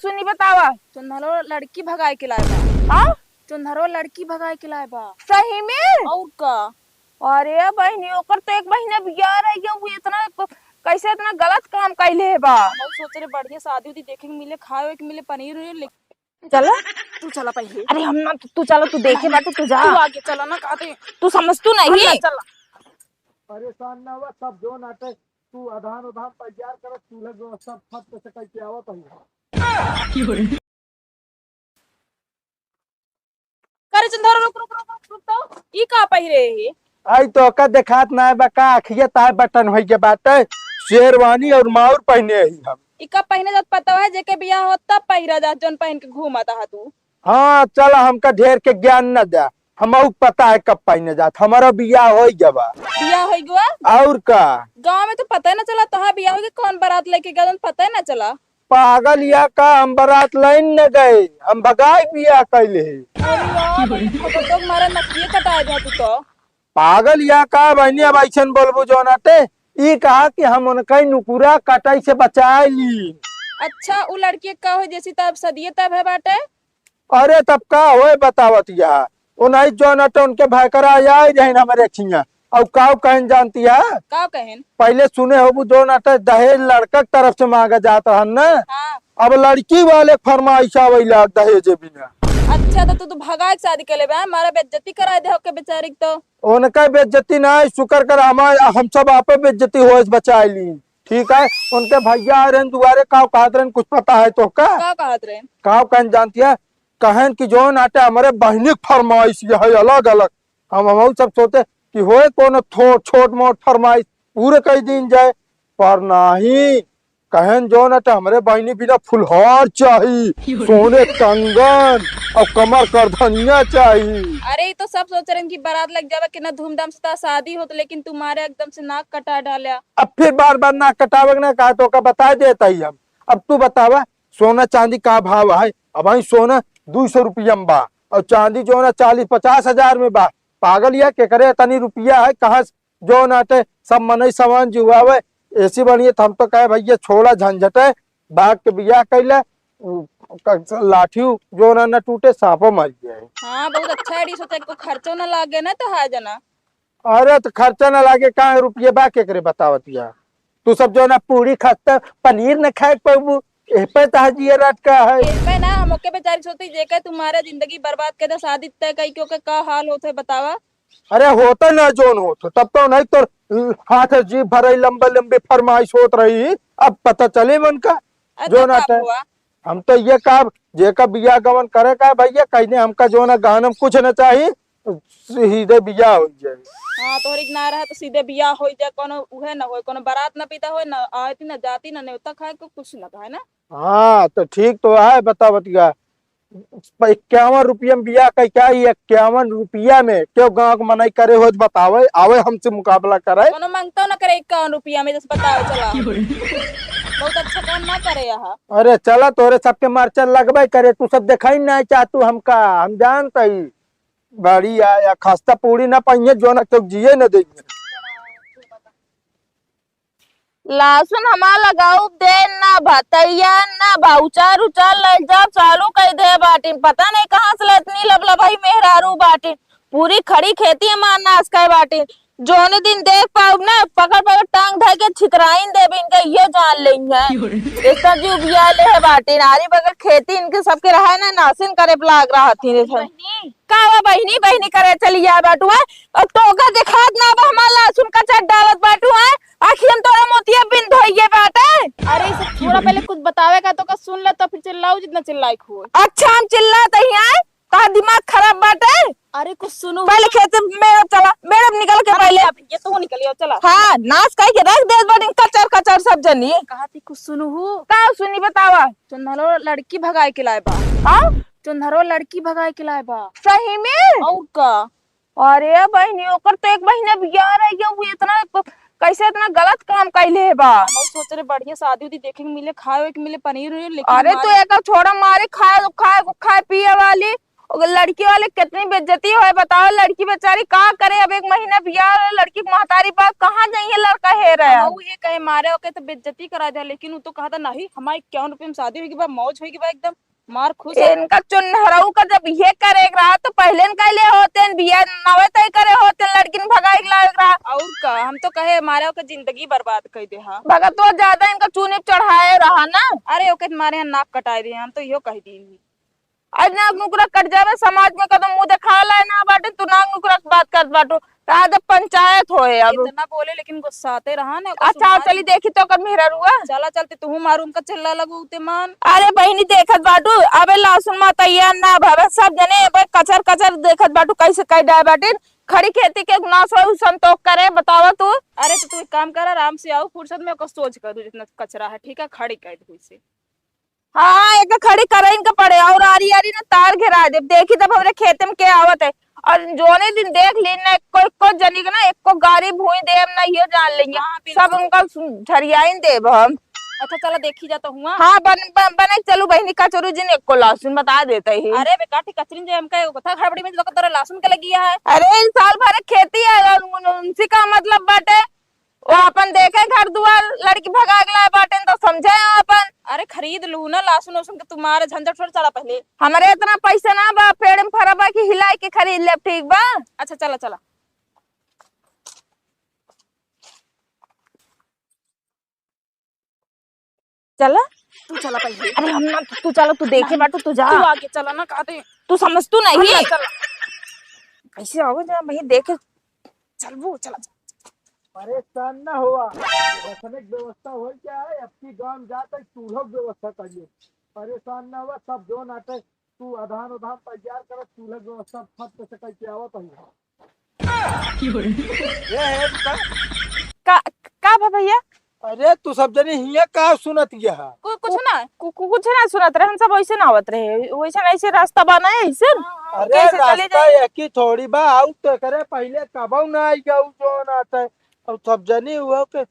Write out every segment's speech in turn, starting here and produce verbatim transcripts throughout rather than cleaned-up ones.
सुनी बतावा। चुन्हरो लड़की भगाए के लाए बा। हाँ? चुन्हरो लड़की भगाए के लाए बा। सही में? और का? अरे बहिनी, ओकर तो एक महीना बियाह रह गया, वो इतना क-, कैसे इतना गलत काम कैले है बा? हम सोचे रहे बढ़िया शादी उदी देखे के मिले, खाए के मिले, पनीर उनीर, लेकिन चला। तू चला पहिले। अरे हम ना, तू, तू चला, तू देखे बाटे, तू जा। तू आगे चला ना, कहते। तू समझ तू नहीं। हम ना चला। परेशान ना हुआ, सब जो नाटे तू अधान उधान तैयार कर, चूल्हे जो सब फट से कह के आवा पहिले। करे चंदर, रुक, रुक, रुक, रुक, रुक तो। ई का पहिरे है? आई तो का देखात ना बा का, अखिया तार बटन होई के बाटे, शेरवानी और माउर पहने ही हम। ई का पहने जात पता है, जेके बियाह हो तब पहिरा जात, जौन पहन के घूमत हा तू। हाँ, चला, हमका ढेर के ज्ञान न द्या, हमहू पता है कब पहने जात, हमारा बियाह होई गवा। बियाह होई गवा? और का? गाँव में तो पता ही ना चला, तोहार बियाह होई के कौन बारात लेके गया, पता ही ना चला। पागल या का, हम बारात लाइन न गए, हम भगाई बियाह कैले है। अरे यार, भगत तो मारा नकिए कटाए जा तू तो। पागल या का बहनी, अब ऐसन बोलबू जो नाटे, ई कहा कि हम उनका ही नुकुरा कटाई से बचाए ली। अच्छा, उ लड़की का हो जैसी तब सदिये तब है बाटे? अरे तब का होए बतावत या, उन्हीं जो नाटे उनके भयकरा आए रहन हमारे खिया। अब काव कहन जानती है? काव कहन? पहले सुने होबू जो नाटे दहेज लड़का के तरफ से मांगा जात रहन ना। हाँ। अब लड़की वाले के फरमाइश आवे लाग दहेज बिना। अच्छा, तो तू तो भगा के शादी कर लेबे, हमारा बेइज्जती कराए दे होके बेचारी के तो। उनका बेइज्जती ना है, शुक्र कर हमार, हम सब आपे बेइज्जती होए से बचाए ली। ठीक है, उनके भैया आ रहे हैं दुआरे, काव कहत रहे हैं, कुछ पता है तो का? का कहत रहे हैं? काव कहन जानती है? कहन कि जो नाटे हमारे बहिनी के फरमाइश ये है अलग अलग। हम, हम सब सोचे कि होए कोनो थो-, छोट मोट फरमाइश पूरे कई दिन जाए, पर नहीं। कहन जो नाटे हमरे बहिनी बिना फुलहार चाही, सोने कंगन और कमर करधनिया चाही। अरे, ई तो सब सोच रहे हैं कि बारात लग जावे, कितना धूमधाम से ता शादी होत, लेकिन तुम्हारे एकदम से नाक कटा डाला। अब फिर बार बार नाक कटावे के ना कहा, तो का बता देता ही हम। अब तू बतावा, सोना चांदी का भाव है? अब भाई सोना दो सौ रुपया में बा और चांदी जो ना चालीस पचास हजार में बा। पागल या केकरे इतनी रुपया है, कहाँ से जो नाटे सब मनई सामान जुआवे, ऐसी बनिए तो हम तो कहे भैया छोड़ा झंझटे, बाग के बियाह कैले, उ, क-, लाठी जो ना, ना टूटे, सांपो मर जाए। हाँ, बहुत अच्छा आइडिया सोचा, को खर्चो ना लागे ना तो है जना। अरे तो खर्चा ना लागे, कहाँ रुपये बा केकरे बतावत या? तू सब जो ना पूरी खस्ता पनीर न खाए के पबू, एह पे तहा जिया रटका है। एह पे ना हम ओके बेचारी सोती जेके तुम्हारे जिंदगी बर्बाद कर दे, शादी तय कई के ओके का हाल होत है बतावा। अरे होता ना जोन होत हो, तब तो नहीं तोर हाथ जीभ भरई लंबे लंबे फरमाइश होत रही, अब पता चले मन का। अरे जो तो ना का तय हुआ? हम तो ये कहा, जेका बियाह गवन करे का भैया, कहीं हमका जो ना गहनम कुछ ना चाही, सीधे बियाह हो जाए। हाँ, तोहरी के ना रहे तो सीधे बियाह हो जाए, कोनो उहे ना होए, कोनो बारात ना पीता होए, ना आती ना जाती, ना नेवता खाए को कुछ ना खाए ना। हाँ, तो ठीक तो है, बतावत का इक्यावन रुपया में बियाह कई क्या, ये इक्यावन रुपया में क्यों गाँव के मनई करे हो तो बतावे, आवे हमसे मुकाबला करे। कोनो मांगता ना करे इक्यावन रुपया में, जैसे बताओ, चला। बहुत अच्छा काम ना करे यहाँ। अरे चला, तोरे सबके मरचा लगबे करे, तू सब देखाई ना चाह तू हमका, हम जानत ही। बड़ी आया खस्ता पूरी ना पाइए, जो ना तो जिए ना देंगे। लहसुन हमार लगाऊ दे ना बा, तैयार ना बा, उचार उचार ले जाब चालू कई दे बाटिन। पता नहीं कहाँ से ले इतनी लबलबाई मेहरारू बाटिन, पूरी खड़ी खेती हमार नाश कई बाटिन। जोने दिन देख पाउब ना, पकड़ पकड़ टांग धर के छितराइन देब इनके, इहो जान लेइहैं। इतना जीव बिया ले है बाटिन, आरी बगल खेती इनके सबके रहा ना, नासिन करे लाग रहा थी रे सब। बहिनी। का बा बहिनी, बहिनी करे चली आए बाटू है, और तोका देखात ना बा हमार लहसुन कचर डालत बाटू है, आखिर हम तोरा मोतिया बिन धोइए बाटे। अरे, इसे थोड़ा पहले कुछ बतावे का, तो का सुन ले, तो फिर चिल्लाऊ जितना चिल्लाए को होए। अच्छा, हम चिल्लात ही आए, तोहार दिमाग खराब बाटे। अरे, कुछ सुनू। पहले खेत से मेड़ब चला, मेड़ब निकल के अरे, पहले। अब ये तो निकलियो, चला। हाँ, नाश कई के रख देत बाटिन, कचर कचर सब जनी। कहा थी, कुछ सुनू हूँ। का सुनी, बतावा। चुन्हरो लड़की भगाए के लाए बा। हाँ? चुन्हरो लड़की भगाए के लाए बा। सही में? और का? अरे बहिनी, ओकर तो एक महीना बियाह रह गया, वो इतना क-, कैसे इतना गलत काम कैले है बा? हम सोच रहे बढ़िया शादी उदी देखे के मिले, खाए के मिले, पनीर उनीर, लेकिन अरे हमारे तो एक छोड़ा मारे खाए, खाए, खाए पिए वाली, ओकर लड़की वाले कितनी बेइज्जती होए, बताओ। लड़की बेचारी का करे, अब एक महीना बियाह, लड़की के महतारी बा, कहाँ जाइए लड़का हेरे? हम ये कहे मारे ओके तो बेइज्जती करा दे, लेकिन उ तो कहता नहीं, हमारी इक्यावन रुपये में शादी होगी बा, मौज होगी बा एकदम। मार खुश है। इनका चुनहरऊ का जब ये करे के रहा तो पहले न कहले होते न, बिया नवे तय करे होते न, लड़किन भगाए के लायक रहा। और का, हम तो कहे मारे ओके जिंदगी बर्बाद कर दे हा। भगत तो ज्यादा इनका चूने चढ़ाए रहा ना। अरे ओके तुम्हारे यहाँ नाक कटाए दिए, हम तो यो कह दी। आज नाक नुकरा कट जावे, समाज में कदम मुंह देखा लाए ना बाटे, तू नाक नुकरा के बात करत बाटू। आज पंचायत होए अब। इतना बोले लेकिन गुस्साते रहा ना, ओकर अच्छा, सुनार चली देखी तो ओकर मेहररुआ। चला चलते तू मारू उनका चिल्ला लगू ते मान। अरे बहिनी देखत बाटू, अबे लहसुन मा तैयार ना भवे, सब जने अबे कचर कचर देखत बाटू, कैसे कह डाए बाटिन। खड़ी खेती के नाश होए, उ संतोष करे, बतावा तू। अरे तो तू एक काम कर, आराम से आओ फुर्सत में, ओकर सोच कर दू जितना कचरा है, ठीक है, खड़ी कर दू इसे। हाँ, एक खड़ी करइन के पड़े और आरी आरी ना तार घेरा देब। देखी तब हमरे खेते में के आवत है। और जोने दिन देख ली ना, एको, एको जनी के ना, एको गारी भूई देब ना, ये जान लेंगे। हाँ, बिल्कुल। सब उनका सु-, झरियाइन देब हम। अच्छा, चला देखी जा तो हुआ। हाँ, बन, बन, बने चलू बहिनी, कचरू जिन एको लहसुन बता देते ही। अरे बेकार, ठीक कचरिन जे हमका एगो कथा हड़बड़ी में तो तोरा लहसुन के लगी है। अरे, इन साल भर खेती है, और उन, उनसे का मतलब बाटे? वो अपन देखे घर दुआर, लड़की भगा के लाए बाटेन तो समझे हो अपन। अरे खरीद लू ना लहसुन उसुन के, तुम्हारे झंझट छोड़, चला पहले। हमरे इतना पैसा ना बा, पेड़ में फरा बा कि हिलाए के खरीद लेब, ठीक बा? अच्छा चला, चला। चला। तू चला पहले। अरे हम ना, तू चला, तू देखे नहीं। बाटू, तू जा। तू आगे चला ना, कहते। तू समझ तू नहीं। चला, चला। कैसे आओगे जरा वहीं देखे। चलबू, चला, चला। परेशान ना हुआ, रखने की व्यवस्था हो क्या है, अब की गांव जाता है, चूल्हा की व्यवस्था करिए। परेशान ना हुआ, सब जो नाटक तू अधान उधान तैयार कर, चूल्हा की व्यवस्था फट से करके आवत है। ये है इनका। का, का भा भैया? अरे तू सब जने हियां का सुनत गया है? कु-, कुछ ना। कु-, कु-, कुछ ना सुनत रहे, हम सब वैसे ना आवत रहे, वैसे ना ऐसे रास्ता बना है ऐसे। हाँ, हाँ। अरे कैसे चले रास्ता जाए? एक ही थोड़ी बा, आउ तो करे पहले कबऊ ना आई गऊ जो ना आते। और सब जनी हुआ के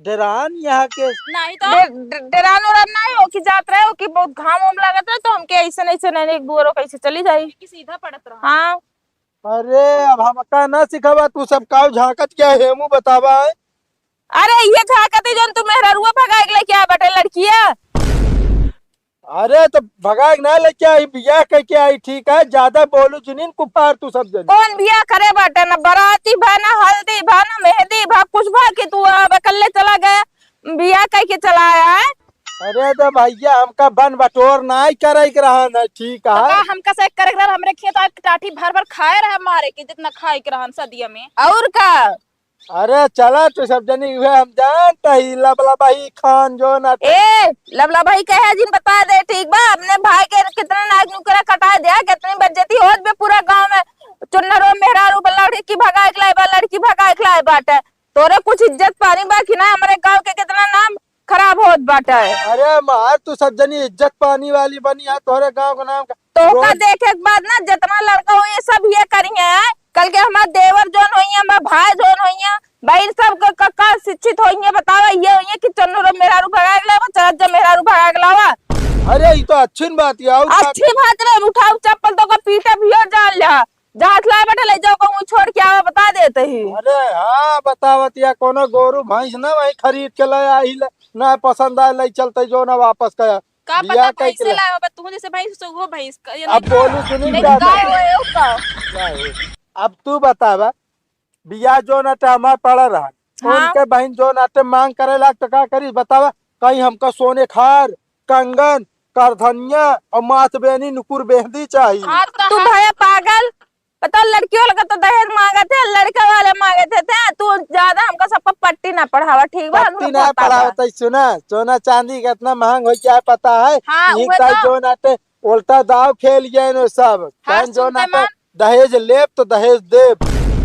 डेरान यहाँ के। नहीं तो। डे-, डे-, डेरान ओरान नहीं हो कि जात रहे हो कि बहुत घाम वाम लागत रहे तो हमके ऐसे नहीं से नहीं एक दुआरो कैसे चली जाई। कि सीधा पड़त रहा। हाँ। अरे अब हमका ना सिखावा, तू सब काउ झांकत क्या हेमू बतावा है? अरे ये झांकत ही जौन तू मेहररुआ भगाए के लेके आ बटे लड़किया। अरे तो भगाए के ना लेके आई, बियाह करके आई, ठीक है, ज्यादा बोलू जिनिन कुफार तू सब जने। कौन बियाह करे बाटे? ना बराती भा, ना हल्दी भा, ना मेहंदी भा, कुछ भा कि तू अब अकेले चला गया, बियाह करके चला आया है। अरे तो भैया हमका बन बटोर नाई करे के रहा ना, ठीक तो है। का हमका से करे के रहा, हमरे खेत आके टाठी भर भर खाए रहा मारे के जितना खाए के रहन सदिया में। और का? अरे चला तू सब जनी, उहे हम जानत ही लबलबही खान जो ना। ए, लबलबही कहे जिन बता दे, ठीक बा? अपने भाई के कितना नाक नुकरा कटा दिया, कितनी बेइज्जती होत बे पूरा गांव में। चुन्नरो मेहरारू बा, लड़की भगाए के लाए बा, लड़की भगाए के लाए बाटे। तोरे कुछ इज्जत पानी बा कि ना? हमरे गांव के कितना नाम खराब होत बाटे। अरे मार, तू सब जनी इज्जत पानी वाली बनी है, तोरे गांव के नाम का तोहका रोज देखे के बाद ना जितना लड़का होइहैं सब ये करिहैं। कल के हमार देवर जौन होइहैं, हमार भाई जौन होइहैं, बहिन सब क-, क-, का शिक्षित होइहैं, बतावा, ये होइहैं कि चन्नू रो मेहरारू भगाए के लावा, चलत जा मेहरारू भगाए के लावा। अरे, ई तो अच्छी न बात है, और का अच्छी बात रे, उठाऊ चप्पल तो का पीटे भी हो जान ले। जहाँ से लाए बैठे ले जाओ, कहूँ छोड़ के आवा, बता देते ही। अरे हाँ, बतावत या कोनो गोरू भैंस ना वही खरीद के ले आई ले, ना पसंद आए ले चलते जो ना वापस कया। का बिया पता कई भैंसे के लाए हो, तू जैसे भैंस से वो भैंस क-, ये अब नहीं बोलू सुनी नहीं, का गाय हो, हो का? क्या हो? अब तू बतावा, बिया जो ना टाइम पड़ा रहा, हाँ। उनके बहन जो ना टाइम मांग करे लाग तो का करी बतावा? कहीं हमका सोने खार, कंगन, करधनिया और माथ बेनी नुकुर बेहंदी चाहिए। हाँ, तो तू हाँ। भया पागल, पता लड़की वाला का तो दहेज मांगत है, लड़का वाले मांगत है, ते तू ज्यादा हमका सबका पट्टी ना पढ़ावा, ठीक बा? पट्टी हमका ना पता बा। पढ़ावा, तई सुना, सोना चांदी कितना महंग हो गया है, पता है? हाँ, ये उहे ताई तो। जो नाते उल्टा दाव खेल गए नो सब। हर कौन जो सुनते नाते मान। दहेज लेब तो दहेज देब।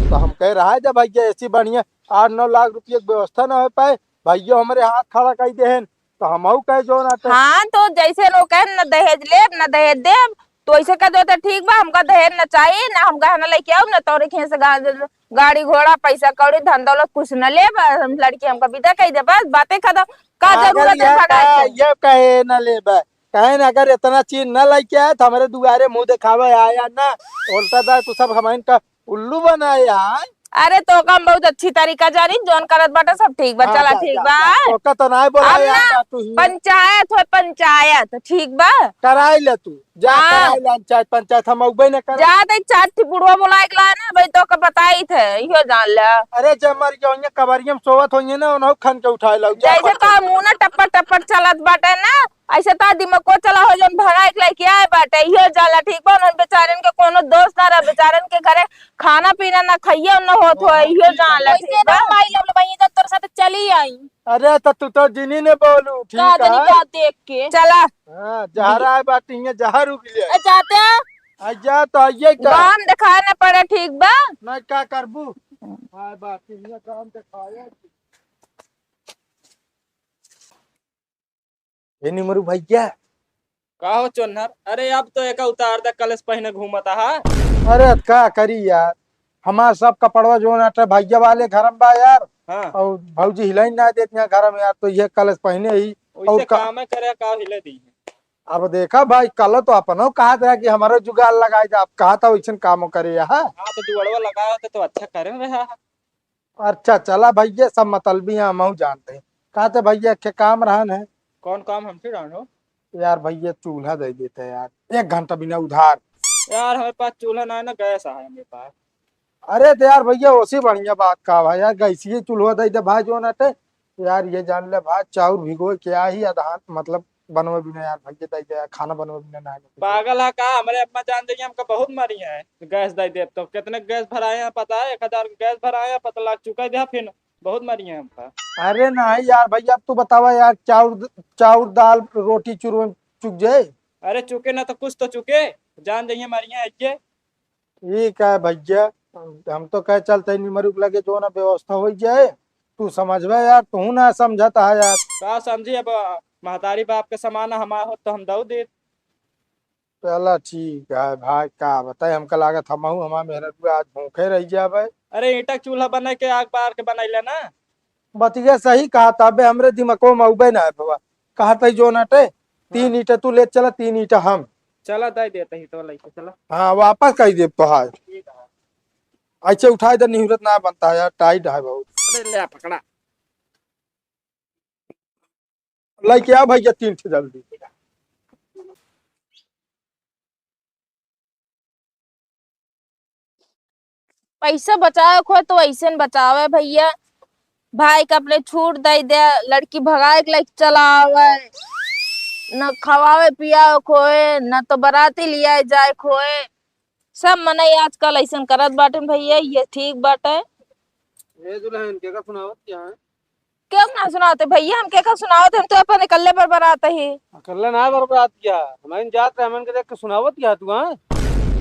तो हम कह रहा है, जब भैया ऐसी बढ़िया आठ नौ लाख रुपये की व्यवस्था ना हो पाए, भैया हमरे हाथ खड़ा कर देहन, तो हमहू कहे जो नाते। हाँ, तो जैसे लोग कहे, "न दहेज लेब, न दहेज देब," तो ऐसे कह दो तो ठीक बा, हमका दहेज न चाहिए, ना हम गहना लेके आउब, ना तोरे खेत से गा-, गाड़ी घोड़ा, पैसा कौड़ी, धन दौलत कुछ न लेब, हम लड़की हमका विदा कर दे, बस बातें खत्म। का पागल जरूरत है या भगाए का, के? ये कहे न लेबे, कहे ना, अगर इतना चीज न लेके आए तो हमरे दुआरे मुंह दिखावे आया ना। उल्टा दा तू सब हमइन का उल्लू बनाए आए। अरे तो का हम बहुत अच्छी तरीका जानी, जौन करत बाटे सब ठीक बा। हाँ, चला जा, ठीक जा, बा। जा। ओका तो नाय बोला हम यार, ना, जा तू ही। पंचायत हो, पंचायत, ठीक बा। कराई ले तू, जा हाँ। कराई ले पंचायत, पंचायत हम अउबे न करे। जा दे चार ठी बुढ़वा बुलाए के लाए ना, भाई तो का बताई थे, इहो जान ले। अरे जब मर गए होइए, कबरिया में सोवत होइए ना, उन्हों खन के उठाए लाओ, जा जैसे पंचायत। तो मुंह ना टप्पर टप्पर चलत बाटे ना, ऐसे तो दिमागो चला हो, जौन भगाए के लेके आए बाटे, इहो जाला, ठीक बा? उन्हन बेचारन के कोनो दोष ना रहे, बेचारन के घरे खाना पीना ना खाइए न होत हो, इहो जाला, वैसे ठीक ना बा? माई लोग भाई इधर तोर साथ चली आई। अरे तो तू तो जिनी ने बोलू, ठीक का जनी है? का देख के। चला। हाँ, जहर आए बाटी है, जहर उगले। ए, जाते हैं। आ जा तो आइए का? गाम दिखाए ना पड़े, ठीक बा? नहीं का करबू? आए बाटी है, गाम दिखाए। ए निमरू भैया। का हो चोन्हर? अरे अब तो एका उतार दे, कलेस पहिने घूमत आहा। अरे का करी यार, हमार सब कपड़वा जौन आटे भैया वाले घर में बा यार। हाँ। और भौजी हिलाई ना देत यहाँ घर में यार, तो ये कलेस पहिने ही। वैसे और का कामे करे का हिले दी है? अब देखा भाई, कल तो अपनो कहा था कि हमारो जुगाड़ लगाई जा, अब कहा था वैसन कामो करे यहाँ। हाँ, तो जुगड़वा लगाए होते तो अच्छा करे रहा है। अच्छा, चला भैया, सब मतलबी हैं, हमहू जानते हैं। कहते भैया, के काम रहन है। कौन काम हमसे रहन हो? यार भैया, चूल्हा दे देते यार, एक घंटा बिना उधार। यार, हमारे पास चूल्हा ना है ना, गैस है हमारे पास। अरे तो यार भैया, ओसी बढ़िया बात का भाई यार, गैसीय चूल्हा दे दे भाई, जो ना ते यार, ये जान ले भाई, चाउर भिगोए के आ ही अधान, मतलब, बनवे बिना यार, भैया दे दे यार, खाना बनवे बिना ना है। पागल है का? हमरे अम्मा जान जाइए, हमका बहुत मारी है, गैस दे दे। तो कितने गैस भराए हैं पता है? एक हजार गैस भराए हैं, पता लग चुका है, फिर बहुत मारी है हमका। अरे नहीं यार भैया, अब तू बतावा यार, चाउर, चाउर, दाल, रोटी चूर चुक जाए। अरे चुके ना तो कुछ तो चुके, जान जाइए मारी है, आइए। ठीक है भैया, हम तो कहे चलते निमरुक लगे जो ना व्यवस्था हो जाए, तू समझबे यार, तू ना समझत है यार। का समझी, अब महतारी बाप के समान हमार हो तो हम दऊ दे। चला ठीक है भाई, का बताए, हमका लागत हमहू हमार मेहररुआ आज भूखे रह जाबे। अरे ईंटा के चूल्हा बना के आग बार के बनाई ले ना। बतिया सही कहा था, अबे हमरे दिमागो में अउबे ना है बाबा। कहा था जो ना टे, तीन हाँ। ईंटा तू ले चला, तीन ईंटा हम। चला, दे देता ही तो लइके चला। हाँ, वापस कही देब तोहार। ठीक है। ऐसे उठाए दे, निहुरत ना बनता है यार, टाइट है बहुत। अरे ले आ, पकड़ा। लइके आ भैया, तीन ठे जल्दी। पैसा बचावे के होए तो ऐसे न बचावे भैया। भाई के अपने छूट दे दे, लड़की भगाए के लेके चला आवे, न खवावे पियावे के होए, न तो बराती लियाए जाए के होए। सब मनई आजकल ऐसन करत बाटे भैया, ये ठीक बाटे? ए दुल्हन, केका सुनावत क्या है? केहू ना सुनावत है भैया, हम केका सुनावत है, हम तो अपन इकल्ले बरबरात ही। अकल्ले ना बरबरात क्या? हमन जात रहे, हमन के देख के सुनावत क्या तू, हाँ?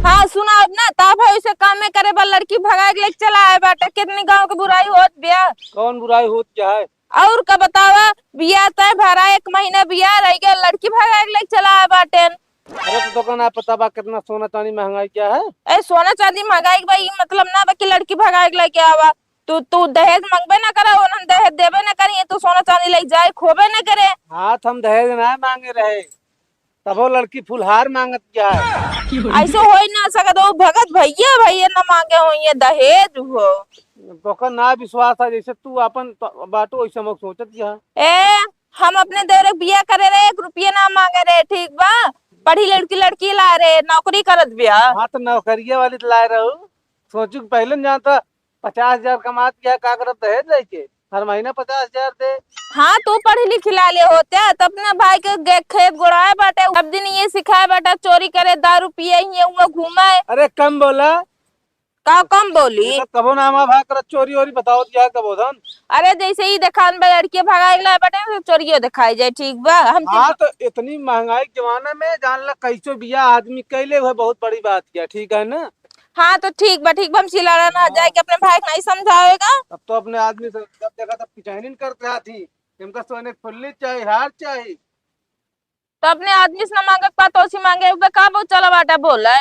हाँ, सुनावत ना, ता भाई उसे काम में करे बा, लड़की भगाए के लेके चला आए बाटे, कितनी गाँव के बुराई होत बिया। कौन बुराई होत क्या है? और का बतावा, बिया तय भरा, एक महीना बिया रह गया, लड़की भगाए के लेके चला आए बाटे। अरे तो तोका ना पता बा कितना सोना चांदी महंगाई क्या है? ए, सोना चांदी महंगाई के बा, ई मतलब ना बा कि लड़की भगाए के लेके आवा। तू, तू दहेज मंगबे ना करा, उन्हन दहेज देबे ना करी, तू सोना चांदी लेके जाए खोबे ना करे। हाँ, तो हम दहेज ना मांगे रहे, तबो लड़की फुलहार मांगत क्या है? ऐसे होई ना सकत, वो भगत भैया, भैया ना मांगे होइए दहेज हो। तोका ना विश्वास है, जैसे तू अपन प-, बाटू वैसे हम सोचत क्या है? ए, हम अपने देवरे के बिया करे रहे, एक रुपया ना मांगे रहे, ठीक बा? पढ़ी लड़की, लड़की ला रहे, नौकरी करत बिया। हाँ, तो नौकरिया वाली तो लाए रहू। सोचू कि पहले न जानता, पचास हजार कमात क्या, का करत दहेज लेके? हर महीना पचास हजार दे। हाँ, तू पढ़ी लिखी ला ले होते, तो अपने भाई के गे-, खेत गोड़ाए बाटे, सब दिन ये सिखाए बाटे, चोरी करे, दारू पिए, ये वो घूमे। अरे कम बोला, का कम बोली? ये तो कबो ना हमार भाई करत चोरी ओरी, बताओ क्या कबो धन। अरे जैसे ही देखान बा लड़के भगाए के लाए बाटे, तो चोरियो दिखाई जाए, ठीक बा? हम हाँ, तो इतनी महंगाई के जमाना में जान ला कैसो बिया आदमी कैले हुए बहुत बड़ी बात क्या, ठीक है ना? हाँ, तो ठीक बा, ठीक बा, हम सिलाना ना हाँ। जाए के अपने भाई के नहीं समझावेगा। अब तो अपने आदमी से जब देखा तब किचहनिन करत रहा थी, इनका सोने के फुल्ली चाही, हार चाही। तो अपने आदमी से ना मांगे के पा, तो उसी मांगे, उबे का बहुत चला बाटा बोले।